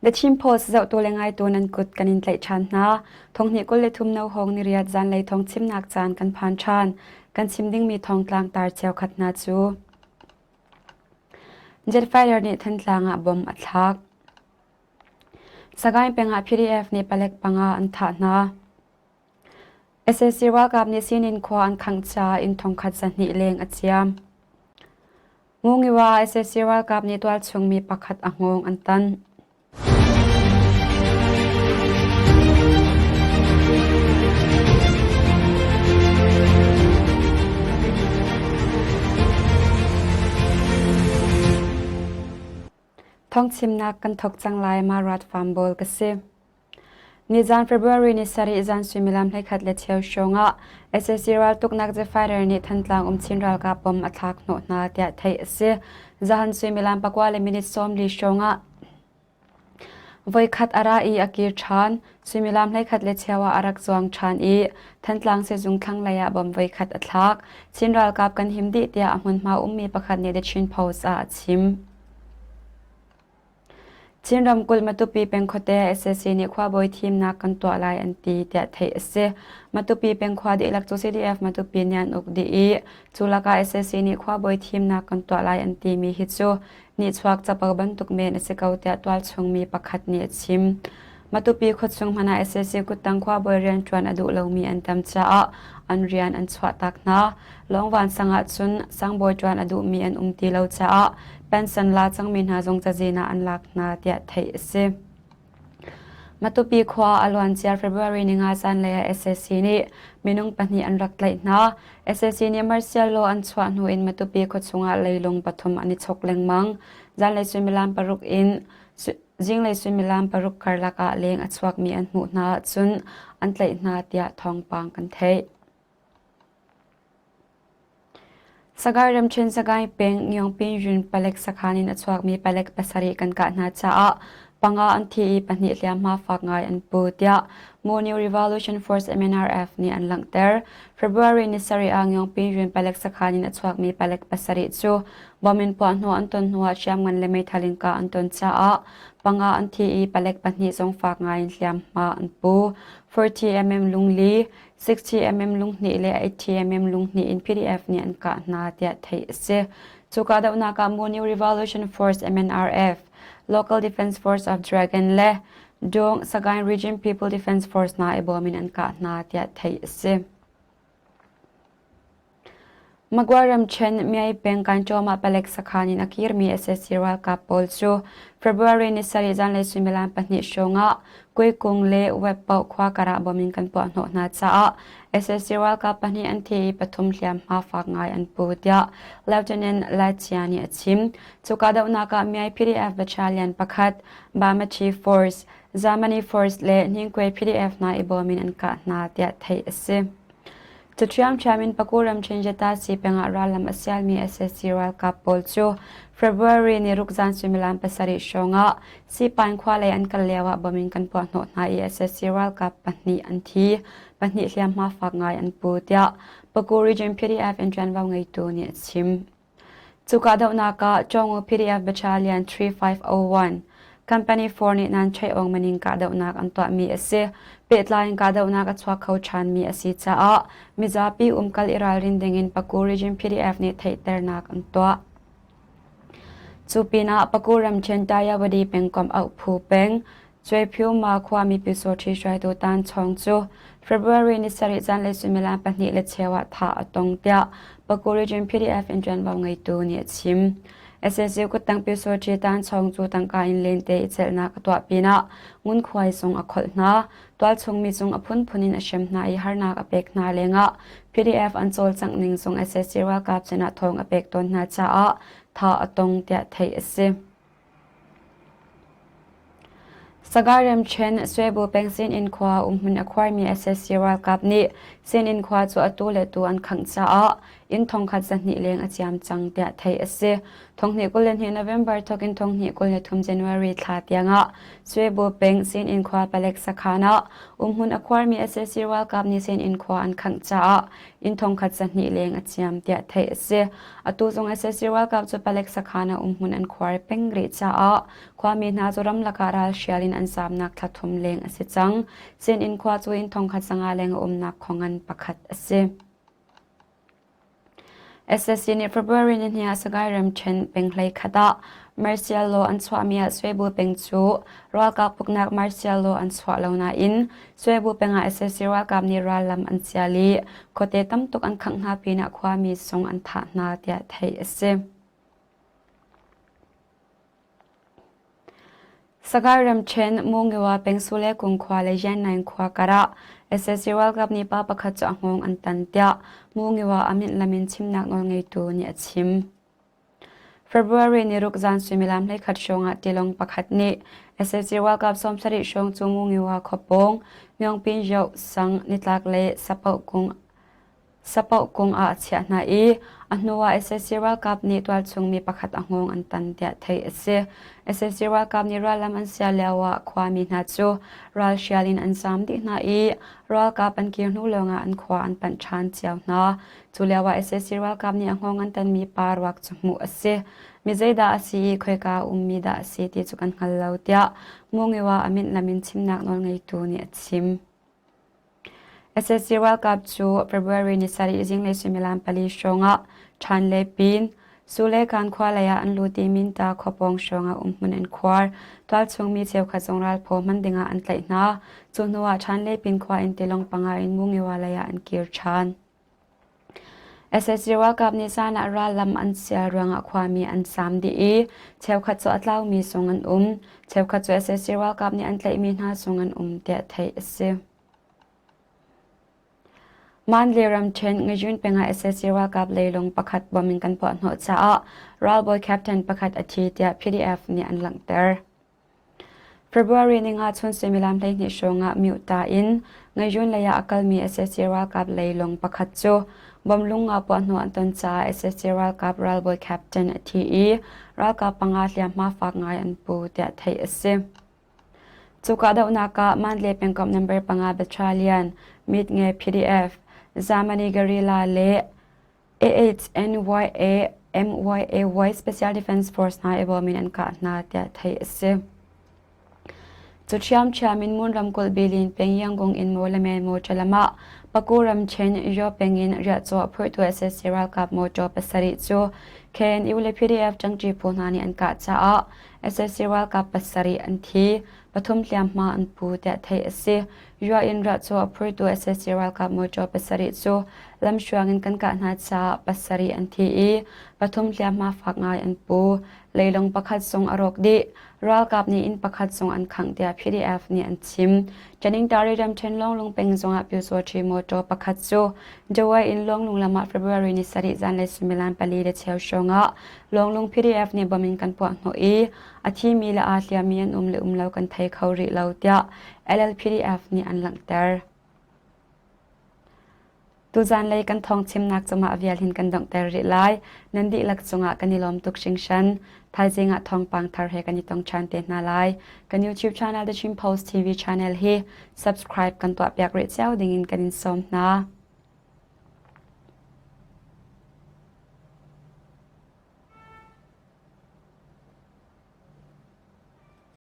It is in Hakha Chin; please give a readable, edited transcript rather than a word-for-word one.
The Chin Post zohtu le ngaitu nan kut kan in tlaih ṭhan hna. Thonghnih 23 no hawng niriat zanlei thawng chimnak caan kan phan ṭhan. Kan chim dingmi thawngtlang tar cheukhat hna cu Jet fighter nih Thantlang ah bom a thlak. Sagaing peng ah PDF nih palek panga an thah hna. Sac ralkap nih sinin khua an khangh caah inn thongkhat zahnih leng a ciam. Ngungiwa sac ralkap nih tualchung mi pakhat a hngawng an tan. Thawngchimnak kan thawk cang lai Marat Farm Bowl ka si. Nizan February ni sarih zan suimilam 11 le cheu hrawng ah sac raltuknak Zephyr nih Thantlang um Chin ralkap bom a thlak hnawh hna tiah theih a si. Zahan suimilam pakua le minute 40 hrawng ah voikhat a ra i a kir ṭhan. Suimilam 11 le cheu ah a rak zuang ṭhan i Thantlang sizung thlanglei ah bom voikhat a thlak. Chin ralkap kan him dih tiah a hmunhma ummi pakhat nih The Chin Post ah a chim. Chin ramkulh Matupi peng khuate sac nih khuabawi thimnak kan tuah lai an ti tiah theih a si. Matupi peng khua dihlak cu CDF Matupi nih an uk dih i cu lakah sac nih khuabawi thimnak kan tuah lai an timi hi cu nihchuak capo bantuk men a si ko tiah tualchung mi pakhat nih a chim. Matupi khuachung hmanh ah sac kuttang khuabawi rianṭuan a duh lomi an tam caah an rian an chuahtak hna. Lawngvan sang ahcun sangbawi ṭuan a duhmi an um ti lo caah pension la cangmi hna zong cazin ah an lak hna tiah theih a si. Matupi khua a luancia February ninga zanlei ah sac nih minung pahnih an rak tlaih hna. Sac nih martial law an chuah hnu in Matupi khuachung ah leilung pathum an i chok lengmang. Zanlei suimilam paruk in Zinglei suimilam paruk karlak ah leng a chuakmi an hmuh hna ahcun an tlaih hna tiah thawngpang kan theih. Sagaing ramṭhen Sagaing peng Ngyongpin palek sakhan in a chuakmi palek pasarih kan kah hna caah panga an thi i pahnih hliamhma fak ngai an pu tiah Monu Revolution Force MNRF nih an langhter. February ni sarih ah Ngyongpin palek sakhan in a chuakmi palek pasarih cu Bom in puah hnawh an ton hnuah hriamngan le meithal in kah an ton caah panga an thi i palek pahnih zong fak ngai in hliamhma an pu. 40mm lungli, 60mm lunghnih le 80mm lunghnih in PDF nih an kah hna tiah theih a si. Cu kahdohnak ah Monu Revolution Force MNRF, Local Defense Force of Dragon le Dong Sagaing Region People Defense Force hna i bawm in an kah hna tiah theih a si. Magway ramṭhen Myay peng Kanṭawm ah palek sakhan in a kirmi sac ralkap pawl cu February ni sarih zanlei suimilam pahnih hrawng ah Kuikung le Webpoh khua kar ah bom in kan puah hnawh hna caah sac ralkap pahnih an thi i pathum hliamhma fak ngai an pu tiah Lieutenant Lai Chia nih a chim. Cu kahdohnak ah Myay PDF Battalion pakhat, Bamachi Force, Germany Force le Hninkuai PDF hna i bawm in an kah hna tiah theih a si. Cu ṭhiamṭhiam in Paku ramṭhen Jatasi peng ah rallam a sialmi sac ralkap pawl cu February ni ruk zan suimilam pasarih hrawng ah Sipain khua lei an kal lio ah bom in kan puah hnawh hna i sac ralkap pahnih an thi, pahnih hliamhma fak ngai an pu tiah Paku Region PDF in ṭuanvo ngeitu nih a chim. Cu kahdohnak ah Chawngu PDF Battalion 3501 Company 4 nih nan Chaih maning kahdohnak an tuahmi a si. Pehtlai in kahdohnak a chuak kho ṭhanmi a si caah mizapi umkal i ralrin dingin Paku Region PDF nih theihternak an tuah. Cu pinah Paku ramṭhen Tayawadi pengkomh auhphu peng Cuaiphyu-ma khuami Pyusawṭhi hruaitu Tan Chawng cu February ni sarih zanlei suimilam pahnih le cheu ah thah a tong tiah Paku Region PDF in ṭuanvo ngeitu nih a chim. SSU kuttang Pyusawṭhi Tan Chawng cu tangka in lente i celhnak a tuah pinah ngunkhuai zong a kholh hna. Tualchung mi cung a phunphun in a hrem hna i harnak a pek hna lengah PDF an cawlcangh ning zong sac ralkap sinah thawng a pek tawn hna caah thah a tong tiah theih a si. Sagaing ramṭhen Swebu peng Sinin khua umhmun a khuarmi sac ralkap nih Sinin khua cu atu le tu an khangh caah inn thongkhat 200 leng a ciam cang tiah theih a si. Thonghnih 22 November thawk in thonghnih 23 January thla tiangah Swebu peng Sinin khua palek sakhan ah umhmun a khuarmi sac ralkap nih Sinin khua an khangh caah inn thongkhat 200 leng a ciam tiah theih a si. Atu zong sac ralkap cu palek sakhan ah umhmun an khuar peng rih caah khuami hna cu ramlak ah ralhrial in an zaamnak thla thum leng a si cang. Sinin khua cu inn thongkhat 500 leng a umnak khuangan pakhat a si. Sac nih February nihnih ah Sagaing ramṭhen peng hleikhat ah martial law an chuahmi ah Swebu peng cu ralkap uknak martial law an chuah lo nain Swebu peng ah sac ralkap nih rallam an sial i khuate tamtuk an khangh hna pinah khuami zong an thah hna tiah theih a si. Sagaing ramṭhen Mungiwa peng Sule Kung khua le Yannaing khua karah sac ralkap nih pa pakhat cu a hngawng an tan tiah Mungiwa Amint Lamin chimnak nawlngeitu nih a chim. February ni ruk zan suimilam 11 hrawng ah tilawng pakhat nih sac ralkap 70 hrawng cu Mungiwa khua pawng Myongpin Yoh sang nitlak le Sapoh kung Sapaoh kung ah a chiah hna i a hnuah sac ralkap nih tualchung mi pakhat a hngawng an tan tiah theih a si. Sac ralkap nih rallam an sial lioah khuami hna cu ralhrial in an zaam dih hna i ralkap an kir hnu lawngah an khua an panh ṭhan cio hna. Cu lioah sac ralkap nih a hngawng an tanmi pa ruak cu hmuh a si. Mi zeidah a si i khoika a ummi dah a si ti cu kan hngal lo tiah Mungiwa Amint Lamin chimnak nawlngeitu nih a chim. Sac ralkap cu February ni sarih zinglei suimilam pali hrawngah ṭhan le pin Sulekan khua lei ah an lut i Minta khua pawng hrawngah umhmun an khuar. Tualchung mi cheukhat zong ralphaw hman dingah an tlaih hna. Cu hnuah ṭhan le pin khua in tilawng panga in Mungiwa lei ah an kir ṭhan. Sac ralkap nih zan ah rallam an sial ruangah khuami an zaam dih i cheukhat cu a tlaumi zong an um. Cheukhat cu sac ralkap nih an tlaihmi hna zong an um tiah theih a si. Mandalay ramṭhen Ngayun peng ah sac ralkap leilung pakhat bom in kan puahhnawh caah ralbawi captain pakhat a thi tiah PDF nih an langhter. February ninga chun suimilam 12 hrawngah Myuta in Ngaiyun lei ah a kalmi sac ralkap leilung pakhat cu bomlung nga puahhnawh an ton caah sac ralkap ralbawi captain a thi i ralkap panga hliamhma fak ngai an pu tiah theih a si. Cu kahdohnak ah Mandalay pengkomh number panga Battalion, Mitnge PDF, Zamani Guerrilla le AHNYA MYAY Special Defense Force hna i bawm in an kah hna tiah theih a si. Cu ṭhiamṭhiam in Mon ramkulh Bilin peng Yangon in Mawlamyine mawṭaw lam ah Paku ramṭhen Yaw peng in riahcaw a phurtu sac ralkap mawṭaw pasarih cu KNU le PDF ṭangṭi phu hna nih an kah caah sac ralkap pasarih an thi, pathum hliamhma an pu tiah theih a si. Yua in riahcaw a phurtu sac ralkap mawṭaw pasarih cu lamhruang in kan kah hna caah pasarih an thi i pathum hliamhma fak ngai an pu. Leilung pakhat zong a rawk dih. Ralkap nih inn pakhat zong an khangh tiah PDF nih an chim. Taningtari ramṭhen Lawnglung peng zongah Pyusawṭhi mawṭaw pakhat cu Dawai in Lawnglung lam ah February ni sarih zanlei suimilam pali le cheu hrawngah Lawnglung PDF nih bom in kan puahhnawh i a thimi le aa hliammi an um le um lo kan thei kho rih lo tiah LLPDF nih an langhter. Tuzanlei kan thawng chimnak cungah vial hin kan donghter rih lai. Nan dihlak cungah kan i lawm tuk hringhran. Thaizing ah thawngpang thar he kan i tong ṭhan te hna lai. Kan YouTube channel The Chin Post TV channel hi subscribe kan tuahpiak rih cio dingin kan in sawm hna.